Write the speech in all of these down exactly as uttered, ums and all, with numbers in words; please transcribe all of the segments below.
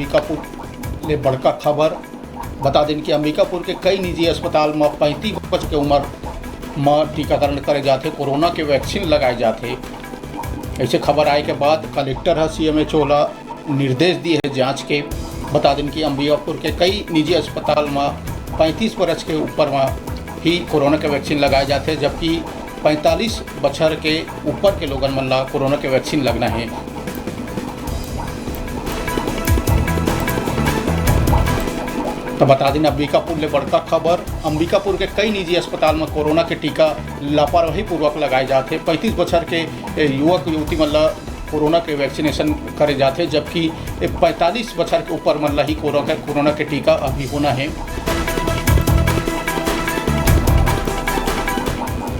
अंबिकापुर ले बड़का खबर। बता दिन कि अंबिकापुर के कई निजी अस्पताल म पैंतीस बछर के उमर म टीकाकरण करे जाथे, कोरोना के वैक्सीन लगाए जाथे। ऐसे खबर आए के बाद कलेक्टर ह सीएमएचओ ला निर्देश दिए हे जांच के। बता दिन कि अंबिकापुर के कई निजी अस्पताल म पैंतीस बछर के ऊपर म ही कोरोना के वैक्सीन लगाए जाथे, जबकि पैंतालीस बछर के ऊपर के लोगन मन ला कोरोना के वैक्सीन लगना हे। तो बता दिन अंबिकापुर ले बड़का खबर, अंबिकापुर के कई निजी अस्पताल म कोरोना के टीका लापरवाही पूर्वक लगाए जाथे। पैंतीस बछर के युवक युवती मन ला कोरोना के वैक्सीनेशन करे जाथे, जबकि पैंतालीस बछर के ऊपर मन ला ही कोरोना के, कोरोना के टीका अभी होना हे।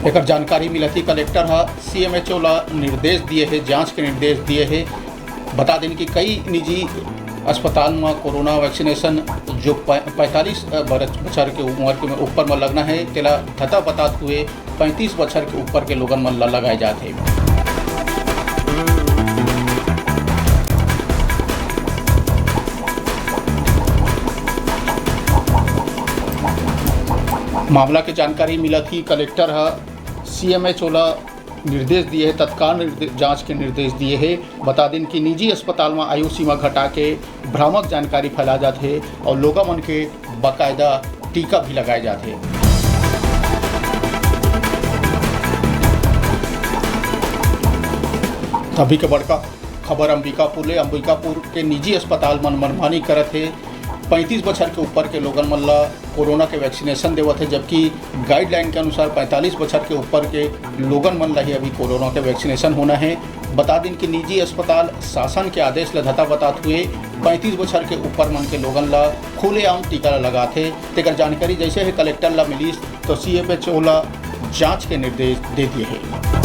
एकर जानकारी मिलत ही कलेक्टर ह सीएमएचओ ला निर्देश दिए हे, जांच के निर्देश दिए हे। बता दिन कि कई निजी अस्पताल म कोरोना वैक्सीनेशन जो पै-, पैंतालीस बरस, बछर के उमर के ऊपर म लगना हे, तेला धता बतात हुए पैंतीस बछर के ऊपर के लोगन मन ला लगाए जात हे। मामला के जानकारी मिलत ही कलेक्टर ह सीएमएचओ ला निर्देश दिए हे, तत्काल निर्दे-, जांच के निर्देश दिए हे। बता दिन कि निजी अस्पताल म आयु सीमा घटा के भ्रामक जानकारी फैलाए जात हे और लोगन मन के बाकायदा टीका भी लगाए जात हे। अभी के बड़का खबर अंबिकापुर ले। अंबिकापुर के निजी अस्पताल मन मनमानी करत हे, पैंतीस बछर के ऊपर के लोगन मन ला कोरोना के वैक्सीनेशन देवत हे, जबकि गाइडलाइन के अनुसार पैंतालीस बछर के ऊपर के लोगन मन ला ही अभी कोरोना के वैक्सीनेशन होना हे। बता दिन कि निजी अस्पताल शासन के आदेश ल धता बतात हुए पैंतीस बछर के ऊपर मन के लोगन ला खुलेआम टीका ल लगात हे। तेकर जानकारी जैसे ही कलेक्टर ला मिलिस, तो सीएमएचओ ला जांच के निर्देश दे दिए हे।